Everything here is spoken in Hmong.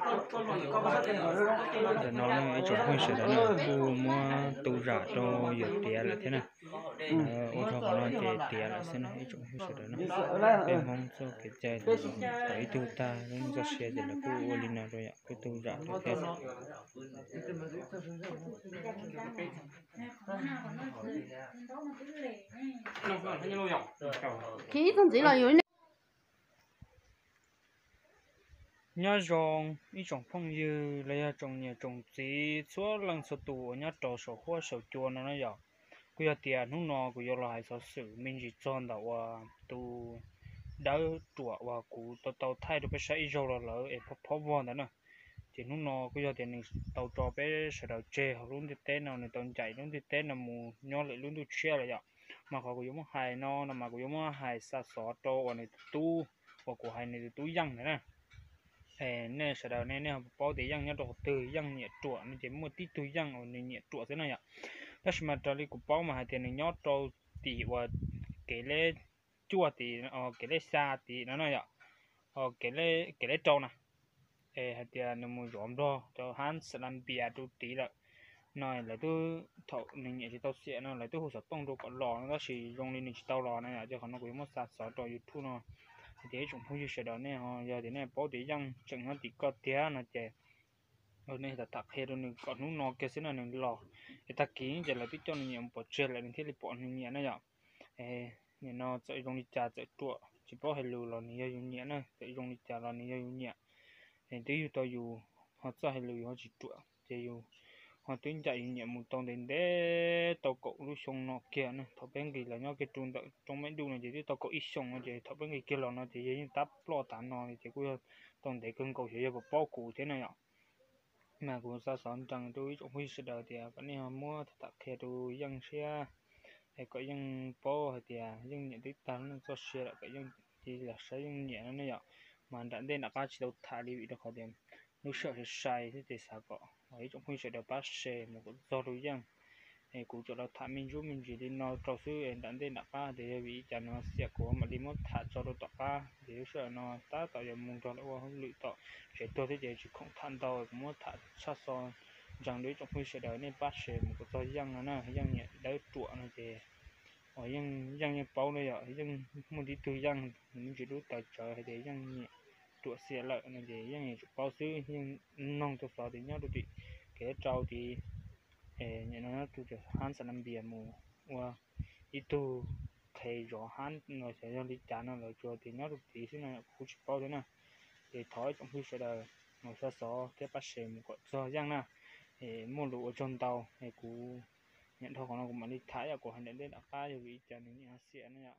Ntawm no ib tsoom phooj ywg sawv daws na, kuj muab tu zam rau yawm tiav lawm thiab na. Ua rau qhov no ces tiav lawm xwb na ib tsoom phooj ywg sawv daws na. Peb Hmoob txoj kev cai thaum ib tug tag lub neej txoj sia ces lawv kuj ua li no rau yom, kuj tu zam rau thiab. Nyob zoo ib tsoom phooj ywg los yog tsoom niam tsoom txiv txhua leej txhua tus uas nyob rau saum huab saum cua no na yom. Kuj yog tias hnub no kuv yuav los hais xov xwm me ntsis txog ntawm uas tus dawb ruam uas kuv tau tau thaij rau peb saib ib zaug los lawm es phob phob vog ntawd na. Ces hnub no kuj yog tias nws tau tso peb sawv daws tseg hauv lub ntiaj teb no, nws tau ncaim lub ntiaj teb no mus nyob lwm lub ntuj tshiab lawm yom. Mas qhov kuv yuav muab hais no no mas kuv yuav muab hais xa xov rau uas nws tus tub, uas kuv hais nws tus tub Yeej ntawd na. Nej sawv daws ne, nej ho puas paub tias Yeej nyob rau qhov twg? Yeej nyiam ruam no ces muaj tib tug Yeej uas nws nyiam ruam xwb no yom. Tab sis mas raws li kuv paub mas hais tias nws nyob rau tim uas kev leb cuaj tim, kev leb xya tim no no yom, kev leb rau na. Es hais tias nws mus zov nplog rau hab xa la npias rau tid lawm no, lawv twb, thaum nws nyiam tsis tau xiam no lawv twb hu xov tooj rau kom los no, tab sis zoo li nws tsis tau los na yom. Ces qhov no kuv yuav muab xa xov rau YouTube no hais tias ib tsoom phooj ywg sawv daws nej ho yog tias nej paub tias Yeej tseem nyob tim koj tiag no ces nej tham tham qhia rau nws kom hnub no kiag xwb no nws los. Es tag kis ces lawv twb coj nws nyiam mus pov tseg lawm nws thiaj li pom nws nyiam na yom. Nim no txawm zoo li cas txawm ruam tsis paub hais lus los nws yog yus nyiam na, txawm zoo li cas los nws yog yus nyiam. Es twb yug tau yus ho txawj hais lus yus ho tsis ruam ces yus ho twb ncaim yus nyiam mus tau ntev ntev tau kaum lub xyoo no kiag na. Thaum peb nqis los nyob kiag rau ntawm roob Meb Duj no ces twb tau kaum ib xyoos no ces thaum peb nqis kiag los no ces yog yeej tab ploj tav no li ces kuj yog tau ntev kawg nkaus xyov yog puas paub kuv thiab no yom. Mas kuv xa xov nrees rau ib tsoom phooj ywg sawv daws tias kom nej ho muab tham tham qhia rau Yeej siab, es kom Yeej paub hais tias Yeej nyiam twb tag lub neej txoj sia lawm, kom Yeej cia li los saib Yeej nyiam no ne yom. Mas nram ntej nram qab tsis tau tham li vim rau qhov tias lub sij hawm sai sai thiab ces xav kom ib tsoom phooj ywg sawv daws pab share mus kom txog rau Yeej, es kuv tsuas los tham me ntsuab me ntsis li no rau xwb es nram ntej nram qab tias yog vim li cas nws ho xiam kuv mam li muab tham tso rau tom qab. Ces lub sij hawm no tab tom yuav mus nrog lawv ua hauj lwm tom tsev tuag thiab ces tsis khoom tham ntau, kuv muab tham tshaj xov ntsees rau ib tsoom phooj ywg sawv daws nej pab share mus kom txog Yeej no na. Yeej nyiam dawb ruam no ces, uas Yeej yeej paub na yom, Yeej muaj tib tug Yeej nws me ntsis lub taw tsawv hais tias Yeej nyiam ruam xiam lawm no ces Yeej yuav tsum paub xwb. Yeej noog tau xov tias nyob rau tim kev rau tid, nim no nyob rau hab xa la npias mus ua ib tug qhev zov hab no xyov yog li cas no lawv tsuas tias nyob rau tid xwb no kuv kuj tsis paub thiab na. Ces thov ib tsoom phooj ywg sawv daws mus xa xov thiab pab share mus kom txog Yeej na. Es muaj lus ua tsaug ntau, es kuv nyiam dhau qhov no kuv mam li tham yom, kuv hais nram ntej nram qab yog vim li cas nws nyiam ho xiam na yom.